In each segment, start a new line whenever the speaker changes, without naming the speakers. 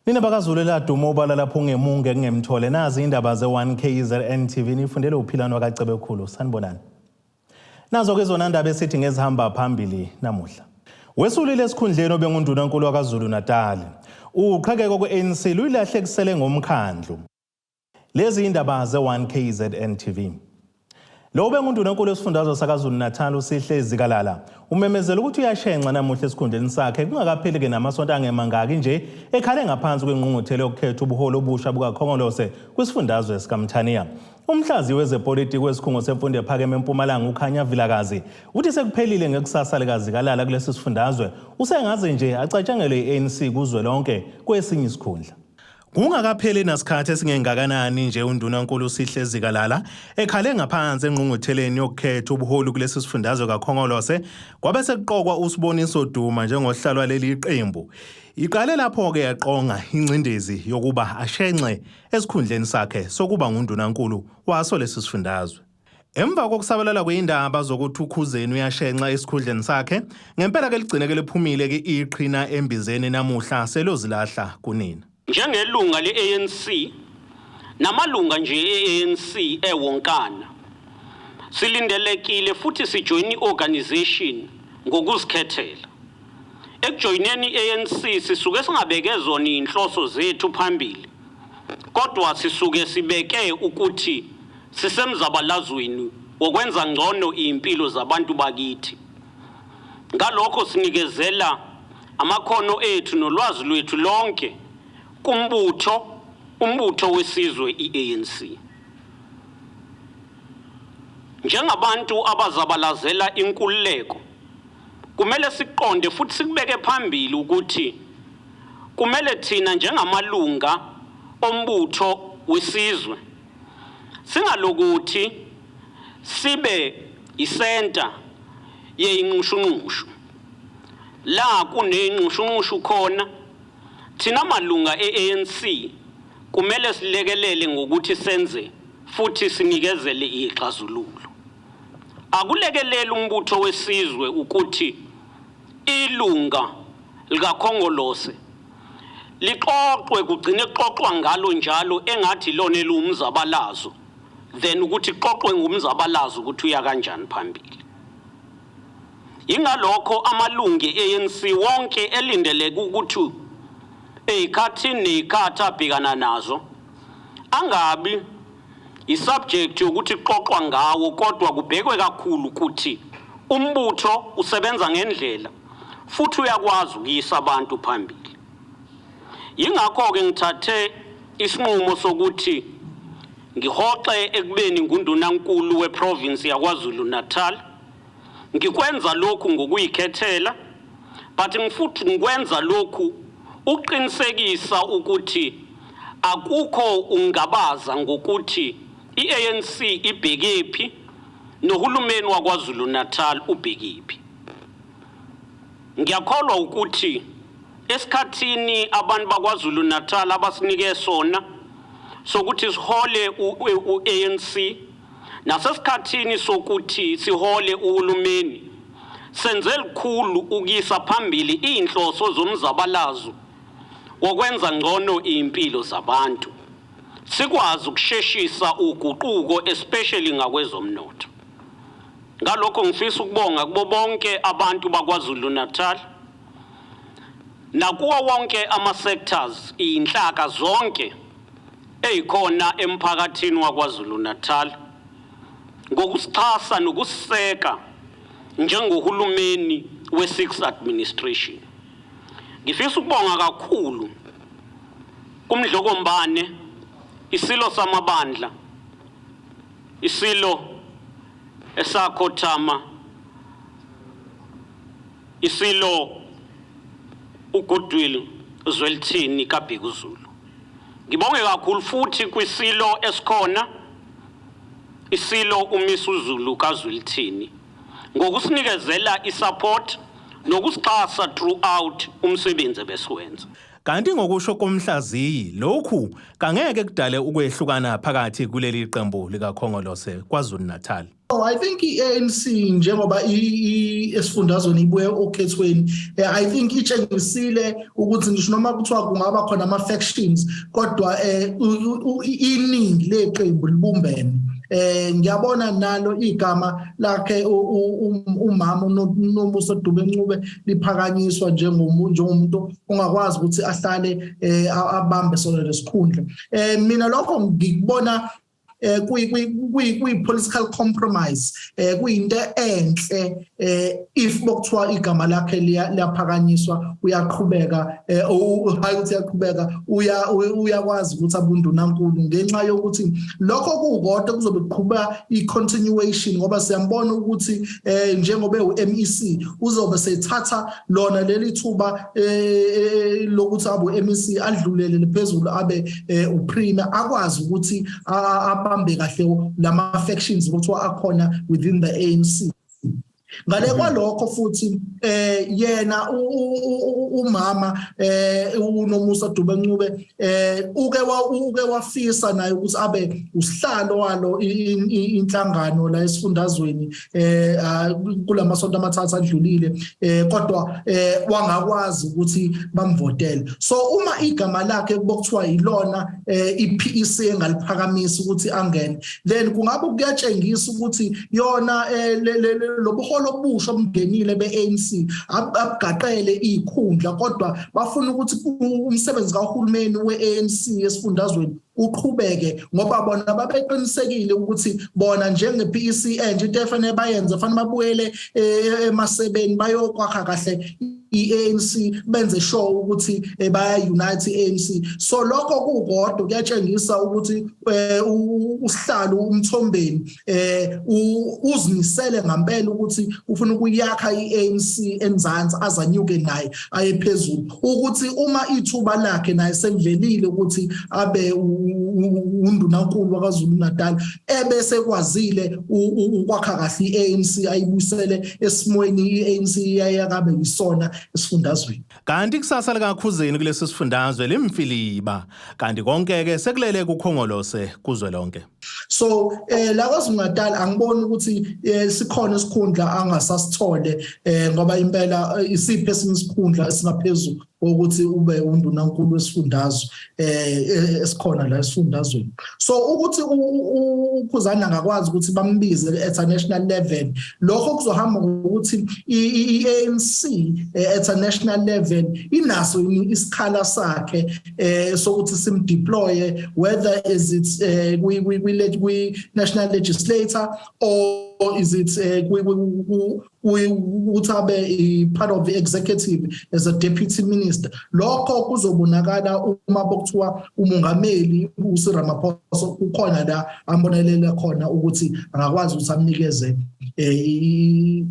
Nina bakaZulu eladumo obala lapho ungemunge kungemthole nazi indaba ze-1 KZN TV nifundele uphilano wakaCebekhulu sanibonani. Nazo ke zona ndaba esithi ngezihamba phambili namuhla. Wesulile esikhundleni obengundunankulu wakaZulu Natal. Uqhekeko kwe-ANC luyilahlekisele ngomkhandlu. Lezi indaba ze-1 KZN TV. Lo ubengundunankulu wesifundazwe saKwaZulu-Natal uSihle Zikalala umemezela ukuthi uyashenxa namuhla esikhundleni sakhe kungakapheli-ke namasonto angemangaki nje ekhale ngaphansi kwengqungquthela yokukhetha ubuholi obusha bukaKhongolose kwisifundazwe sikaMthaniya. Umhlaziyi wezepolitiki wesikhungo semfundo ephakeme eMpumalanga uKhanya Vilakazi uthi sekuphelile ngekusasa likaZikalala kulesi sifundazwe usengaze nje acatshangelwe i-ANC kuzwelonke kwesinye isikhundla. Kungakapheli nasikhathi esingengakanani nje uNdunankulu Sihle Zikalala ekhale ngaphansi engqungqutheleni yokukhetha ubuholi kulesi sifundazwe kaKhongolose kwabe sekuqokwa uSiboniso Duma njengohlalo leli qembu. Iqale lapho-ke yaqonga ingcindezi yokuba ashenxe esikhundleni sakhe sokuba ngundunankulu waso lesi sifundazwe. Emva kokusabalala kweyindaba zokuthi uKhuzeni uyashenxa esikhundleni sakhe, ngempela ke ligcine ke liphumile ke iqhina embizeni namuhla selozilahla kunina.
Njengelunga le-ANC namalunga nje e-ANC ewonkana, silindelekile futhi sijoyina i-organisation ngokuzikhethela. Ekujoyineni i-ANC sisuke singabeke zona iy'nhloso zethu phambili, kodwa sisuke sibeke ukuthi sisemzabalazweni wokwenza ngcono iy'mpilo zabantu bakithi. Ngalokho sinikezela amakhono ethu nolwazi lwethu lonke kumbutho, umbutho wesizwe i-ANC. Njengabantu abazabalazela inkululeko, kumele siqonde futhi sikubeke phambili ukuthi kumele thina njengamalunga ombutho wesizwe singalokuthi sibe isenta yeyinxushunxushu. La kuneyinxushunxushu khona, thina malunga e-ANC kumele silekelele ngokuthi senze futhi sinikezele iy'xazululo. Akulekeleli umbutho wesizwe ukuthi ilunga likaKhongolose lixoxwe kugcine kuxoxwa ngalo njalo engathi ilona eliwumzabalazo then ukuthi kuxoxwe ngumzabalazo ukuthi uya kanjani phambili. Yingalokho amalungu e-ANC wonke elindeleke ukuthi ey'khathini ney'khathi abhekana nazo angabi isubject yokuthi kuxoxwa ngawo kodwa kubhekwe kakhulu ukuthi umbutho usebenza ngendlela futhi uyakwazi ukuyisa abantu phambili. Yingakho-ke ngithathe isinqumo sokuthi ngihoxe ekubeni ngundunankulu weprovinsi yaKwaZulu-Natal. Ngikwenza lokhu ngokuyikhethela but ngifuthi ngikwenza lokhu ukuqinisekisa ukuthi akukho ungabaza ngokuthi i-ANC ibhekephi nohulumeni waKwaZulu-Natal ubhekephi. Ngiyakholwa ukuthi esikhathini abantu baKwaZulu-Natal abasinike sona sokuthi sihole u-ANC nasesikhathini sokuthi sihole uhulumeni senze lukhulu ukuyisa phambili iy'nhloso zomzabalazo wokwenza ngcono iy'mpilo zabantu sikwazi ukusheshisa uguquko especially ngakwezomnotho. Ngalokho ngifisa ukubonga kubo bonke abantu baKwaZulu-Natal nakuwo wonke ama-sectors iy'nhlaka zonke eyikhona emphakathini waKwaZulu-Natal ngokusixhasa nokusiseka njengohulumeni we-Sixth Administration. Ngifisa ukubonga kakhulu kuMdlokombane, isilo samabandla, isilo esakhothama, isilo uGoodwill Zwelithini kaBhekuzulu. Ngibonge kakhulu futhi kwisilo esikhona, isilo uMisuzulu kaZwelithini ngokusinikezela isupport nokusixhasa throughout umsebenzi ebesiwenza.
Kanti ngokusho komhlaziyi, lokhu kangeke kudale ukwehlukana phakathi kuleli qembu likaKhongolose KwaZulu-Natal.
Oh, I think i-ANC njengoba esifundazweni ibuye okhethweni, I think itshengisile ukuthi ngisho noma kuthiwa kungaba khona ama-factions, kodwa iningi leqembu libumbene. Ngiyabona nalo igama lakhe umama uNomusa Dube Ncube liphakanyiswa njengomuntu ongakwazi ukuthi ahlale abambe sona lesikhundla. Mina lokho ngikubona kuyi political compromise, kuyinto enhle if bokuthiwa igama lakhe liyaphakanyiswa, uyaqhubeka, hayi ukuthi uyaqhubeka, uyakwazi ukuthi abundunankulu, ngenxa yokuthi lokho kukodwa kuzobe kuqhuba i-continuation, ngoba siyambona ukuthi njengoba u-MEC uzobe sethatha lona leli thuba lokuthi abe u-MEC, adlulele phezulu abe upremier, akwazi ukuthi abambe kahle lama factions kuthiwa akhona within the ANC. Ngale kwalokho futhi, yena umama uNomusa Dube Ncube uke wafisa naye ukuthi abe usihlalo walo inhlangano la esifundazweni kulamasonto amathathu adlulile, kodwa wangakwazi ukuthi bamvotele. So uma igama lakhe bokuthiwa yilona iPEC engaliphakamisa ukuthi angene, then kungabe kuyatshengisa ukuthi yona lobuholo obusha obungenile beANC abugaqele ikhundla, kodwa bafuna ukuthi umsebenzi kahulumeni weANC esifundazweni uqhubeke, ngoba bona babeqinisekile ukuthi bona njenge-PEC entsha into efanele bayenze, fanele babuyele emasebeni, bayokwakha kahle i-ANC, benze sure ukuthi baya unite i-ANC. So lokho kukodwa kuyatshengisa ukuthi usihlalo uMthombeni uzimisele ngempela ukuthi ufuna ukuyakha i-ANC enzansi, azanyuke naye aye phezulu, ukuthi uma ithuba lakhe naye selivelile ukuthi abe undunankulu waKwaZulu Natal, ebese kwazile ukwakha kahle i-ANC, ayibuyisele esimweni i-ANC yayakabe yisona esifundazweni.
Kanti kusasa likaKhuzeni kulesi sifundazwe limfiliba, kanti konke-ke sekulele kuKhongolose kuzwelonke.
So la KwaZulu Natal angiboni ukuthi sikhona isikhundla angasasithole, ngoba impela isiphi esinye isikhundla esingaphezulu ukuthi ube undunankulu wesifundazwe esikhona la esifundazweni? So ukuthi uKhuzani angakwazi ukuthi bambize at a national level, lokho kuzohamba ngokuthi i-ANC at a national level inaso isikhala sakhe sokuthi simdeploye, whether is it kwi national legislator or is it ukuthi abe part of the executive as a deputy minister. Lokho kuzobonakala uma bokuthiwa umongameli uCyril Ramaphosa ukhona la ambonelela khona ukuthi angakwazi ukuthi amnikeze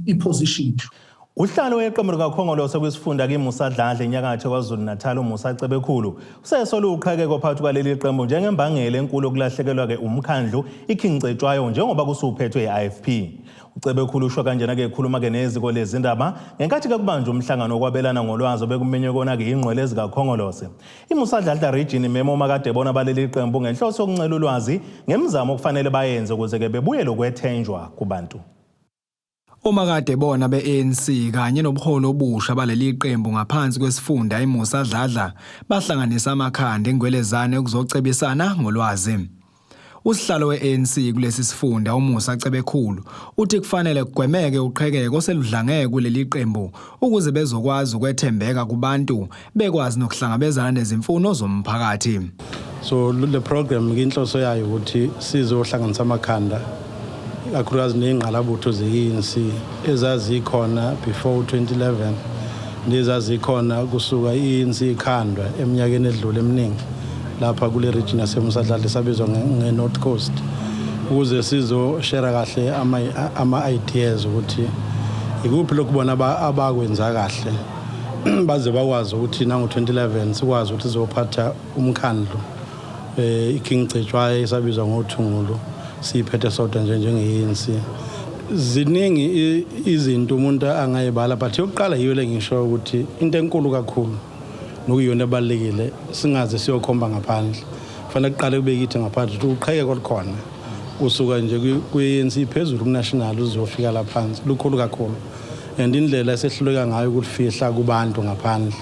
i-position.
Usihlalo weqembu likaKhongolose kwisifunda kiMusa Dladla enyakatho KwaZulu-Natal, uMusa Cebekhulu, usesola uqhekeko phakathi kwaleli qembu njengembangela enkulu yokulahlekelwa-ke umkhandlu iKing Cetshwayo njengoba kusuphethwe i-IFP. UCebekhulu usho kanjena-ke ekhuluma-ke neziko lezindaba ngenkathi-ke kubanjwa umhlangano wokwabelana ngolwazi obekumenywe kona-ke ingqwele zikaKhongolose. IMusa Dladla Region imema omakade bona baleli qembu ngenhloso yokuncela ulwazi ngemizamo okufanele bayenze ukuze-ke bebuyele ukwethenjwa kubantu.
Omakade bona be-ANC kanye nobuholi obusha baleli qembu ngaphansi kwesifunda iMusa Dladla bahlanganisa amakhanda engwelezane ukuzocebisana ngolwazi. Usihlalo we-ANC kulesi sifunda uMusa Cebekhulu uthi kufanele kugwemeke uqhekeko oseludlange kuleli qembu ukuze bezokwazi ukwethembeka kubantu, bekwazi nokuhlangabezana nezimfuno zomphakathi.
So le program inhloso yayo ukuthi sizohlanganisa amakhanda, kakhulukazi ney'ngqalabutho ze-ANC ezazikhona before 2011 nezazikhona kusuka i-ANC ikhandwa eminyakeni edlule eminingi lapha kule region yaseMusa Dladla esabizwa nge-North Coast, ukuze sizoshare kahle ama-ideas ukuthi ikuphi lokhu bona abakwenza kahle baze bakwazi ukuthi nango-2011 sikwazi ukuthi sizophatha umkhandlu iKing Cetshwayo esabizwa ngoThungulu, siyiphethe sodwa nje njenge-ANC. Ziningi izinto umuntu angayibala, but yokuqala yiyo le ngisho ukuthi into enkulu kakhulu Nokuyiyona ebalulekile, singaze siyokhomba ngaphandle. Kufanele kuqale kube kithi ngaphandle ukuthi uqhekeko olukhona usuka nje kwi-ANC phezulu ku-national uzofika la phansi lukhulu kakhulu, and indlela esehluleka ngayo ukulifihla kubantu ngaphandle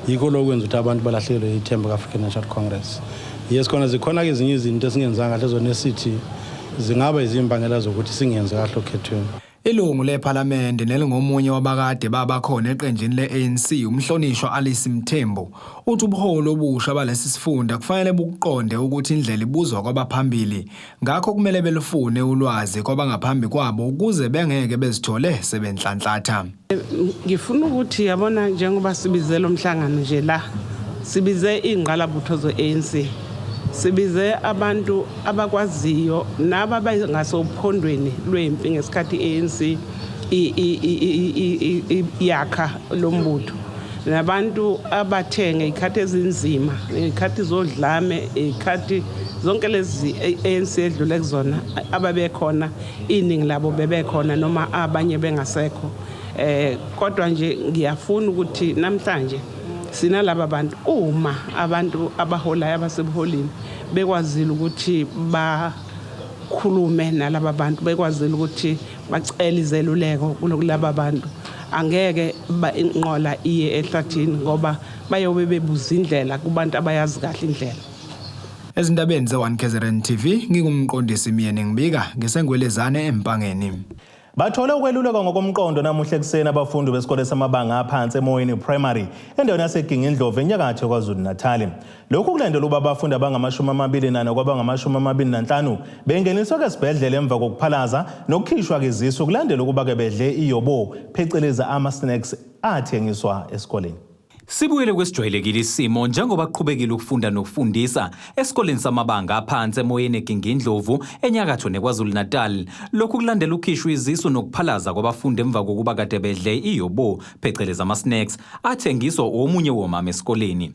yikho lokho kwenza ukuthi abantu balahlekelwe ithemba ka-African National Congress. Yes, khona zikhona-ke ezinye izinto esingenzanga kahle zona esithi zingaba izimbangela zokuthi singenzi kahle okhethweni.
Ilungu lePhalamende nelingomunye wabakade babakhona eqenjini le-ANC umhlonishwa Alice Mthembu uthi ubuholi obusha balesi sifunda kufanele bukuqonde ukuthi indlela ibuzwa kwabaphambili, ngakho kumele belufune ulwazi kwabangaphambi kwabo ukuze bengeke bezithole sebenhlanhlatha.
Ngifuna ukuthi yabona njengoba sibize lo mhlangano nje la, sibize ingqalabutho ze-ANC, sibize abantu abakwaziyo naba bengasophondweni lwempi ngesikhathi i-ANC yakha lo mbutho, nabantu abathe ngey'khathi ezinzima, ngey'khathi zodlame, iy'khathi zonke lezi ANC edlule kuzona ababekhona, iningi labo bebekhona noma abanye bengasekho. Kodwa nje ngiyafuna ukuthi namhlanje sinalaba bantu, uma abantu abaholayo abasebuholini bekwazile ukuthi bakhulume nalaba bantu, bekwazile ukuthi bacele izeluleko kulaba bantu, angeke inqola iye ehlathini ngoba bayobe bebuza indlela kubantu abayazi kahle indlela.
Ezindabeni ze-1 KZN TV ngingumqondisi Myeni, ngibika ngisengwelezane eMpangeni.
Bathole ukwelulekwa ngokomqondo namuhla ekuseni abafundi besikole samabanga aphansi eMoyeni Primary endaweni yaseGingindlovu enyakatho KwaZulu-Natal. Lokhu kulandela ukuba abafundi abangama-24 kwabangama-25 bengeniswe esibhedlela emva kokuphalaza nokukhishwa izisu kulandela ukuba-ke bedle iyobo phecelezi ama-snacks athengiswa esikoleni.
Sibuyele kwesijwayelekile isimo njengoba kuqhubekile ukufunda nokufundisa esikoleni samabanga aphansi eMoyeni eGingindlovu enyakatho neKwaZulu-Natal. Lokhu kulandela ukhishwa izisu nokuphalaza kwabafundi emva kokuba kade bedle iyobo phecelezi ama-snacks athengiswa omunye womama esikoleni.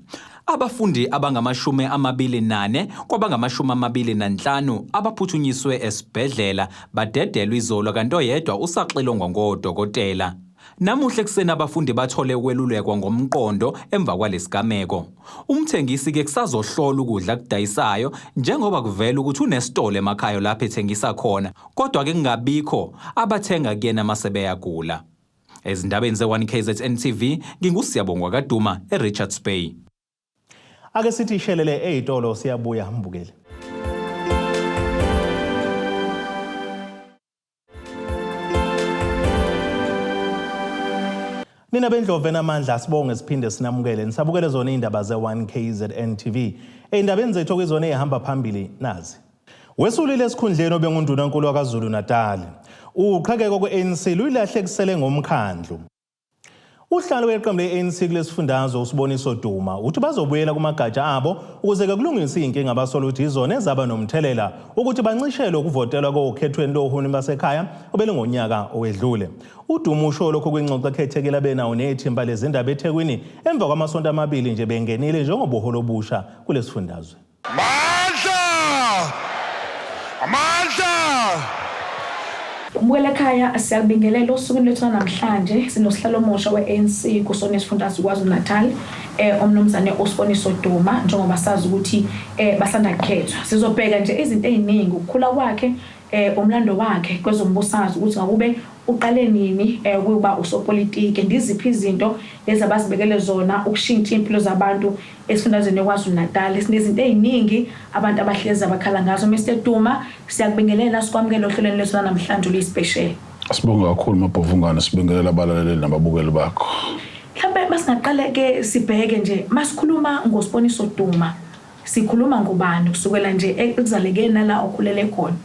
Abafundi abangama-24 kwabangama-25 abaphuthunyiswe esibhedlela badedelwe izolo, kanti oyedwa usaxilongwa ngodokotela. Namuhla ekuseni abafundi bathole ukwelulekwa ngomqondo emva kwalesigameko. Umthengisi-ke kusazohlola ukudla akudayisayo njengoba kuvela ukuthi unesitolo emakhaya lapho ethengisa khona, kodwa-ke kungabikho abathenga kuyena mase beyagula. Ezindabeni ze-1 KZN TV, nginguSiyabongwa Kaduma eRichards Bay.
Ake sithi ishelele ey'tolo, siyabuya mbukeli. Nina bendlovu enamandla, sibonge siphinde sinamukele. Nisabukele zona iy'ndaba ze-1 KZN TV. Ey'ndabeni zethu okuyizona ey'hamba phambili nazi. Wesulile esikhundleni obengundunankulu waKwaZulu Natal. Uqhekeko kwe-ANC luyilahlekisele ngomkhandlu. Uhlalo weqembu le-ANC kulesifundazwe uSiboniso Duma uthi bazobuyela kumagatsha abo ukuze-ke kulungiswe iy'nkinga abasola ukuthi izona ezaba nomthelela ukuthi bancishelwe ukuvotelwa kokhethweni lohulumeni basekhaya obelingonyaka owedlule. UDuma usho lokhu kwingxoxo ekhethekile abenawo nethimba lezindaba eThekwini emva kwamasonto amabili nje bengenile njengobuholi obusha kulesifundazwe.
Amandla! Amandla!
Mbukela ekhaya, siyakubingelela osukwini lwethu namhlanje. Sinosihlalo omusha we-ANC kusona isifundazwe KwaZulu-Natal, umnumzane uSiboniso Duma, njengoba sazi ukuthi basanda kukhethwa. Sizobheka nje izinto eziningi, ukukhula kwakhe, umlando wakhe kwezombusazwe, ukuthi ngakube uqale nini ukuba usopolitiki, ndiziphi izinto lezi abazibekele zona ukushintsha impilo zabantu esifundazweni KwaZulu-Natal. Sinezinto eziningi abantu abahlezi abakhala ngazo. Mr Duma, siyakubingelela, sikwamukele ohlelweni lwethu namhlanje oluyi-special.
Sibonga kakhulu Mabhovungane, sibingelela abalaleli nababukeli bakho.
Mhlawumbe masingaqale ke sibheke nje, masikhuluma ngoSiboniso Duma, sikhuluma ngobani kusukela nje ekuzalekeni nala okhulele khona?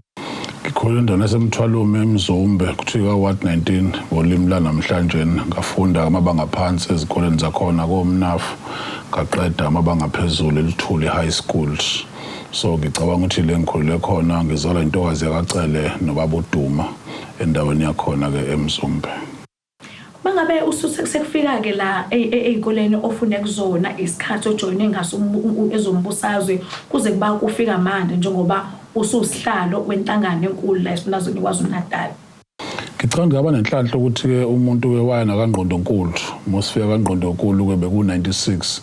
Ngikhulele endaweni yaseMthwalume eMzumbe, kuthiwa Ward 19 ngolimi lanamhlanje. Ngafunda amabanga aphansi ezikoleni zakhona koMnafu, ngaqeda amabanga aphezulu eLuthuli High School. So ngicabanga ukuthi le ngikhulele khona, ngizalwa intokazi yakaCele nobaba uDuma endaweni yakhona ke eMzumbe.
Mangabe ususekufika ke la ey'koleni ofunda kuzona, isikhathi ojoyine ngaso ezombusazwe kuze kuba kufika manje njengoba ususihlalo wenhlangano enkulu la esifundazweni KwaZulu-Natal.
Ngicabanga ngaba nenhlanhla ukuthi-ke umuntu-ke waya nakangqondonkulu. Uma sifika kangqondonkulu-ke beku-96.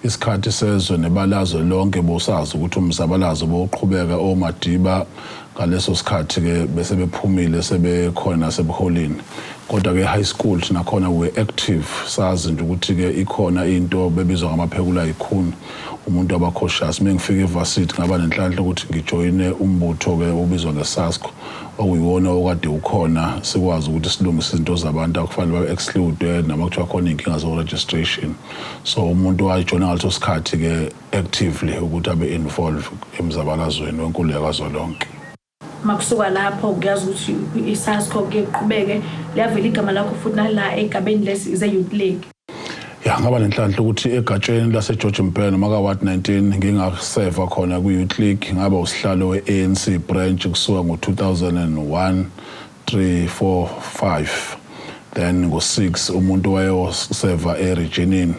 Isikhathi sezwe nebalazwe lonke bosazi ukuthi umzabalazo bowuqhubeka oMadiba ngaleso sikhathi-ke bese bephumile sebekhona sebuholini. Kodwa-ke high school thina khona we active, sazi nje ukuthi-ke ikhona into bebizwa ngamaphekula yikhuni, umuntu abakhoshasi. Uma ngifika evarsity ngaba nenhlanhla ukuthi ngijoyine umbutho-ke obizwa nge-SASCO, okuyiwona okade ukhona, sikwazi ukuthi silungise izinto zabantu akufanele babe-exclude noma kuthiwa khona iy'nkinga zo-registration. So umuntu wayijoyina ngaleso sikhathi-ke actively ukuthi abe involved emzabalazweni wenkululeko kazwelonke.
Makusuka lapho kuyazi ukuthi iSASCO kuye kuqhubeke liyavela igama lakho futhi nala egabeni lesi ze-Youth League.
Ya, ngaba nenhlanhla ukuthi egatsheni lase-George Mbhele noma ka-Ward 19 ngingaseva khona kwi-Youth League, ngaba usihlalo we-ANC branch kusuka ngo-2001, 3, 4, 5, then ngo-6 umuntu wayoseva e-regionini.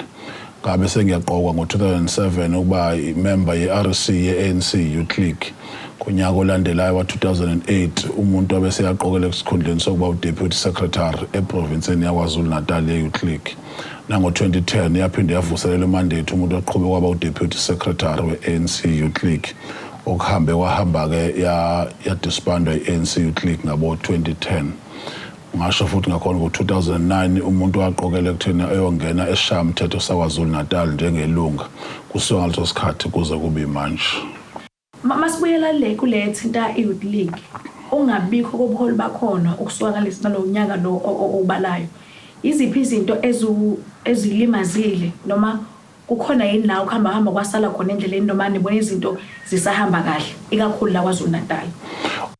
Ngabe sengiyaqokwa ngo-2007 ukuba imember ye-RC ye-ANC Youth League. Kunyaka olandelayo wa-2008 umuntu wabe seyaqokela esikhundleni sokuba u-deputy secretary eprovinsini yaKwaZulu-Natal ye-Youth League. Nango-2010 yaphinde yavuselela imandate, umuntu waqhubeka kwaba u-deputy secretary we-ANC Youth League. Okuhambe kwahamba-ke yadisbandwa i-ANC Youth League ngabo-2010. Ngasho futhi ngakhona ngo-2009 umuntu waqokela ekutheni eyongena esishayamthetho saKwaZulu-Natal njengelunga, kusuka ngaleso sikhathi kuze kube manje.
Masibuyela le kule thinta i-Youth League, ungabikho kobuholi bakhona ukusuka ngalesi nalo nyaka lo obalayo, iziphi izinto ezilimazile noma kukhona yini la ukuhamba hamba kwasala khona endleleni, noma nibona izinto zisahamba kahle ikakhulu la KwaZulu Natal?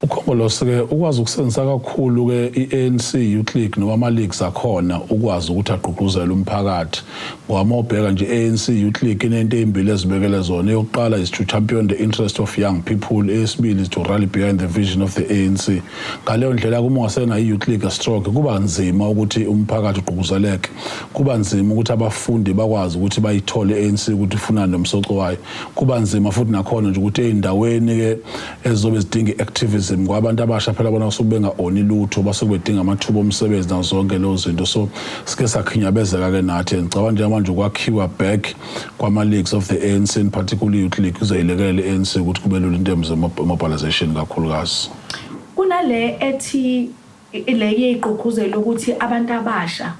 Ukhongolose-ke ukwazi ukusebenzisa kakhulu-ke i-ANC Youth League noma ama-leagues akhona ukwazi ukuthi agqugquzele umphakathi, ngoba uma ubheka nje i-ANC Youth League inento ey'mbili ezibekele zona. Eyokuqala is to champion the interest of young people, eyesibili is to rally behind the vision of the ANC. Ngaleyo ndlela uma ungasenayo i-Youth League strong, kuba nzima ukuthi umphakathi ugqugquzeleke, kuba nzima ukuthi abafundi bakwazi ukuthi bayithole i-ANC ukuthi ifunani nomsoco wayo, kuba nzima futhi nakhona nje ukuthi ey'ndaweni-ke ezizobe zidinga i-activism, ngoba abantu abasha phela bona basuke benga-oni lutho, basuke bedinga amathuba omsebenzi nazo zonke lezo zinto. So sike sakhinyabezeka-ke nathi. Ngicabanga njengamanje ukwakhiwa back kwama-leagues of the ANC, in particular i-Youth League, kuzoyilekelela i-ANC ukuthi kube lula in terms of mobilization kakhulukazi.
Kunale ethi le yeyigqugquzela ukuthi abantu abasha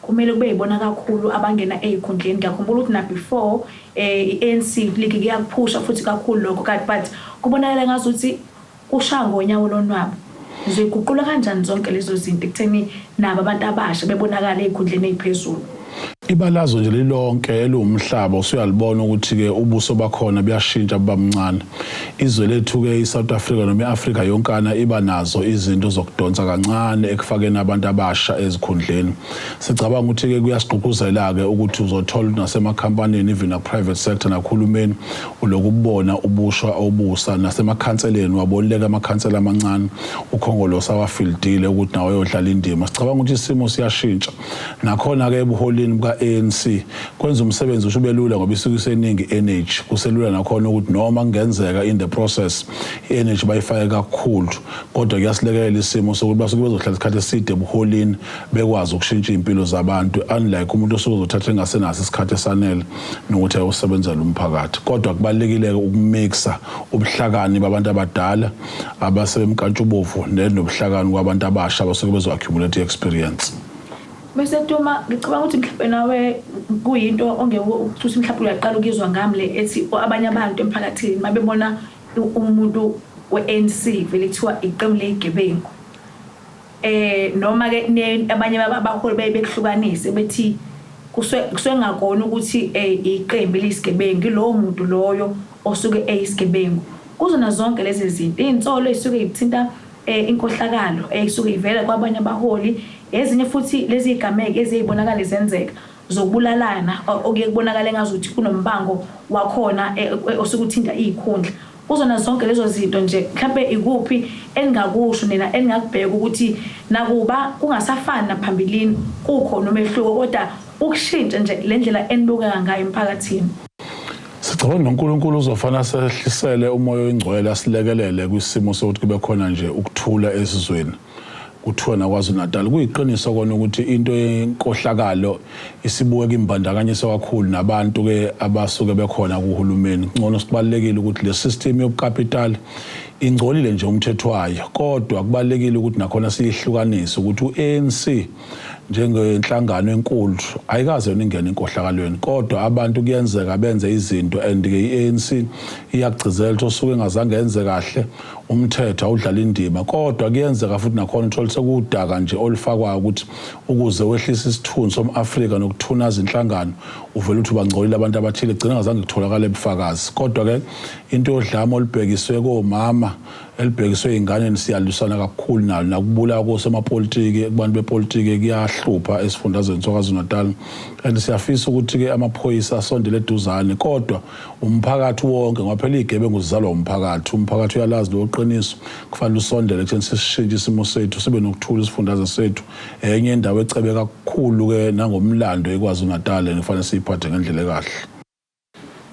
kumele kube yibona kakhulu abangena ey'khundleni. Ngiyakhumbula ukuthi na before i-ANC League kuyakuphusha futhi kakhulu lokho kanti, but kubonakala ngazuthi kushaya ngonyawo lonwabo. Nizoyiguqula kanjani zonke lezo zinto ekutheni nabo abantu abasha bebonakala ey'khundleni ey'phezulu?
Ibalazo nje lilonke eliwumhlaba usuyalibona ukuthi-ke ubuso bakhona buyashintsha buba mncane. Izwe lethu-ke i-South Africa noma i-Afrika yonkana iba nazo izinto zokudonsa kancane ekufakeni abantu abasha ezikhundleni. Sicabanga ukuthi-ke kuyasigqugquzela-ke ukuthi uzothola nasemakhampanini, even na-private sector, nakuhulumeni ulokhu ubona ubushwa obusa, nasemakhanseleni wabonileka amakhansela amancane ukhongolose awafildile ukuthi nawo ayodlala indima. Sicabanga ukuthi isimo siyashintsha nakhona-ke ebuholini buka-ANC, kwenza umsebenzi usho ube lula ngoba isuke iseningi i-energy, kuselula nakhona ukuthi noma kungenzeka in the process i-energy bayifake kakhulu, kodwa kuyasilekelela isimo sokuthi basuke bezohlala isikhathi eside ebuholini, bekwazi ukushintsha iy'mpilo zabantu, unlike umuntu osuke uzothatha engasenaso isikhathi esanele nokuthi ayosebenzela umphakathi. Kodwa kubalulekile-ke ukumixa ubuhlakani babantu abadala abasebemkantshubovu nenobuhlakani kwabantu abasha abasuke bezo-accumulate i-experience.
Bese Duma, ngicabanga ukuthi mhlawumbe nawe kuyinto ongeke ukuthi mhlawumbe uyaqala ukuyizwa ngami le ethi abanye abantu emphakathini mabebona umuntu we-ANC vele kuthiwa iqembu leyigebengu, noma ke abanye abaholi baye bekuhlukanise bethi kusuke ngakona ukuthi iqembu eliyisigebengu, lowo muntu loyo osuke eyisigebengu. Kuzona zonke lezi zinto, iy'nsolo ey'suke y'thinta inkohlakalo ey'suke ivela kwabanye abaholi, ezinye futhi lezi y'gameko eziyibonakala zenzeka zokubulalana, okuye kubonakala engazuthi kunombango wakhona osuke uthinta iy'khundla, kuzona zonke lezo zinto nje, mhlambe ikuphi eningakusho nina, eningakubheka ukuthi nakuba kungasafani naphambilini kukhona umehluko, kodwa ukushintsha nje le ndlela enibukeka ngayo emphakathini?
Sicabanga noNkulunkulu uzofana sehlisele umoya oyingcwele asilekelele kwisimo sokuthi kube khona nje ukuthula esizweni. Kuthiwa naKwaZulu-Natal kuyiqiniso kona ukuthi into yenkohlakalo isibuke imbandakanyisa kakhulu nabantu ke abasuke bekhona kuhulumeni. Ngcono sibalekile ukuthi le system yobucapital ingcolile nje umthetho wayo, kodwa kubalekile ukuthi nakhona siyihlukanise ukuthi uANC njengenhlangano enkulu ayikaze yona ingene enkohlakalweni, kodwa abantu kuyenzeka benze izinto and ke iANC iyagcizelela ukuthi osuke engazange enze kahle umthetho awudlala indima, kodwa kuyenzeka futhi nakhona uthole sekudaka nje olufakwayo ukuthi ukuze wehlise isithunzi somAfrika nokuthunaza inhlangano uvele uthi bangcolile abantu abathile, gcina ngazange kutholakale ubufakazi. Kodwa ke into yodlame olubhekiswe komama elibhekiswe ey'nganeni siyalwisana kakhulu nalo, nakubulawa kosomapolitiki kubantu bepolitiki kuyahlupha esifundazweni saKwaZulu-Natal, and siyafisa ukuthi-ke amaphoyisa asondele eduzane, kodwa umphakathi wonke, ngoba phela iy'gebengu zizalwa umphakathi, umphakathi uyalazi lowo qiniso, kufanele usondele ekutheni sisishintshe isimo sethu sibe nokuthula isifundazwe sethu. Enye indawo ecebe kakhulu-ke nangomlando iKwaZulu-Natal, and kufanele siyiphathe ngendlela ekahle.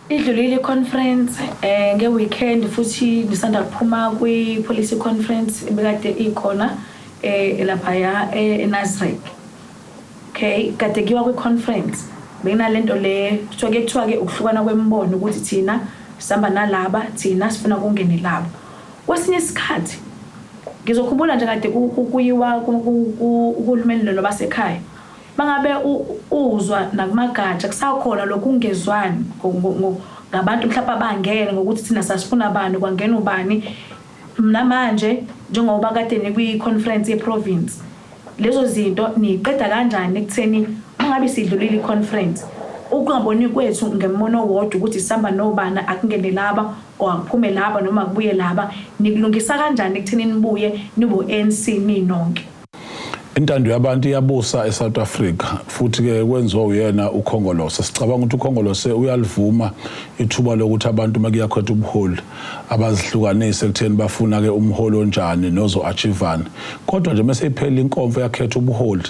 Idlulile i-conference nge-weekend, futhi ngisanda kuphuma kwi-policy conference ebekade ikhona laphaya eNasrec. Okay, kade kuyiwa kwi-conference bekunalento le kuthiwa ke kuthiwa ke ukuhlukana kwemibono ukuthi thina sihamba nalaba, thina sifuna kungene labo. Kwesinye isikhathi ngizokhumbula nje kade kuyiwa kuhulumeni lo basekhaya, mangabe uzwa nakumagatsha kusakhona lokungezwani ngabantu mhlawumbe abangene ngokuthi thina sasifuna bani kwangena ubani. Namanje njengoba kade nikwi-conference ye-province, lezo zinto niyiqeda kanjani ekutheni mangabe sidlulile i-conference ukungaboni kwethu ngembono owodwa ukuthi sihamba nobani, akungene laba or akuphume laba noma kubuye laba, nikulungisa kanjani ekutheni nibuye nibo ANC ninonke?
Intando yabantu iyabusa eSouth Africa, futhi ke kwenziwa uyena uKhongolose. Sicabanga ukuthi uKhongolose uyalivuma ithuba lokuthi abantu makuyakhwetha ubuholi abazihlukanise ekutheni bafuna ke umholi onjani nozo achievana, kodwa nje mase iphela inkomfa yakhetha ubuholi,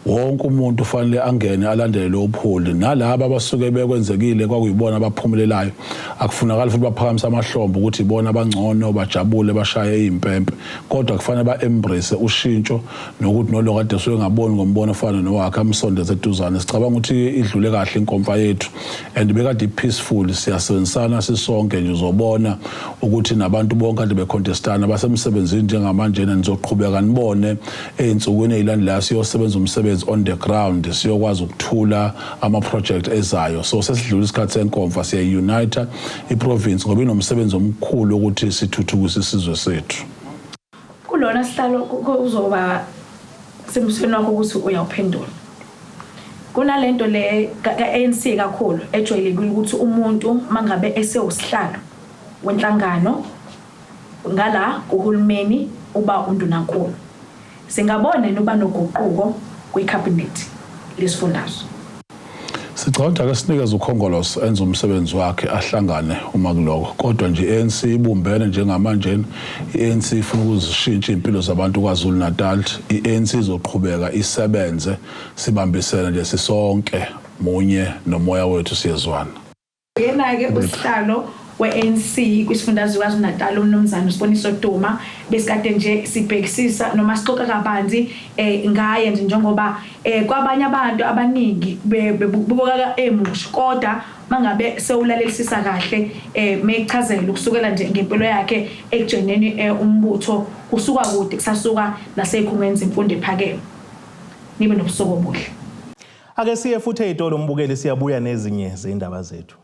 wonke umuntu ufanele angene alandele lo buholi, nalabo abasuke bekwenzekile kwakuyibona abaphumelelayo akufunakali futhi baphakamisa amahlombe ukuthi ibona abangcono bajabule bashaye izimpempe, kodwa kufanele ba-embrace ushintsho nokuthi nolo kade suke ngaboni ngombono ofana nowakhe amsondeze eduzane. Sicabanga ukuthi idlule kahle inkomfa yethu and bekade peaceful, siyasebenzisana sisonke nje, uzobona ukuthi nabantu bonke kade becontestana basemsebenzini njengamanje, nizoqhubeka nibone ey'nsukwini ey'landelayo siyosebenza umsebenzi on the ground, siyokwazi ukuthula ama-project ezayo. So sesidlula isikhathi senkomfa, siyayi-unite i-province ngoba inomsebenzi omkhulu ukuthi sithuthukise isizwe sethu.
Kulona sihlalo kuzoba sembusweni wakho ukuthi uyawuphendula. Kunalento le ka-ANC kakhulu ejwayelekile ukuthi umuntu mangabe esewusihlalo wenhlangano ngala kuhulumeni uba undunankulu. Singabona yini uba noguquko kwicabinet lesifundazwe?
Sicabanga ake sinikeze uKhongolose enze umsebenzi wakhe ahlangane uma kuloko, kodwa nje i-ANC ibumbene njengamanje. I-ANC ifuna ukuzishintsha impilo zabantu KwaZulu Natal, i-ANC izoqhubeka isebenze, sibambisene nje sisonke, munye nomoya wethu, siyezwana.
Yena-ke usihlalo we-ANC kwisifundazwe KwaZulu-Natal umnumzane uSiboniso Duma, besikade nje sibhekisisa noma sixoxa kabanzi ngaye nje njengoba kwabanye abantu abaningi bebukeka emusha, kodwa mangabe sewulalelisisa kahle mekuchazela ukusukela nje ngempilo yakhe ekujoyineni umbutho kusuka kude kusasuka naseyikhungweni zemfundo ephakeme. Nibe nobusuku obuhle.
Ake siye futhi ey'tolo mbukeli, siyabuya nezinye zey'ndaba zethu.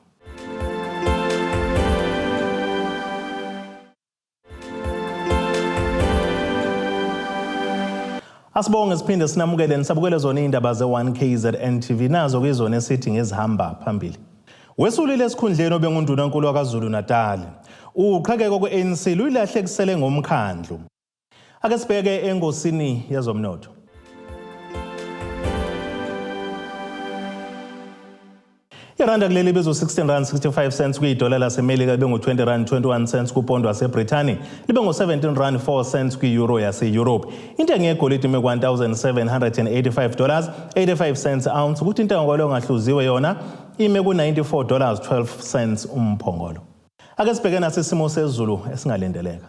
Asibonge siphinde sinamukele nisabukele zona iy'ndaba ze-1 KZN TV, nazo kuyizona esithi ngezihamba phambili. Wesulile esikhundleni obengundunankulu waKwaZulu Natal. Uqhekeko kwe-ANC luyilahlekisele ngomkhandlu. Ake sibheke engosini yezomnotho. Iranda kuleli ibizo 16 rand 65 cents kwidola laseMelika, libe ngu-20 rand 21 cents kupondo waseBrithani, libe ngu-17 rand 4 cents kwi-euro yase-Europe. Intengo yegolide ime ku-1785 dollars 85 cents ounce, kuthi intengo kwalo ngahluziwe yona ime ku-94 dollars 12 cents umphongolo. Ake sibheke nasi isimo sezulu esingalindeleka.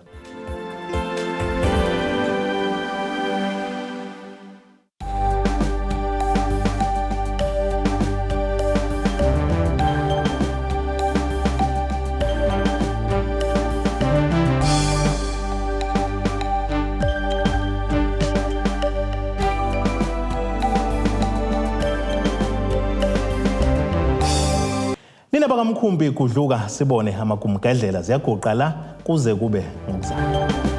Indaba kaMkhumbi igudluka sibone amagumgedlela ziyaguqa la kuze kube ngokuzayo.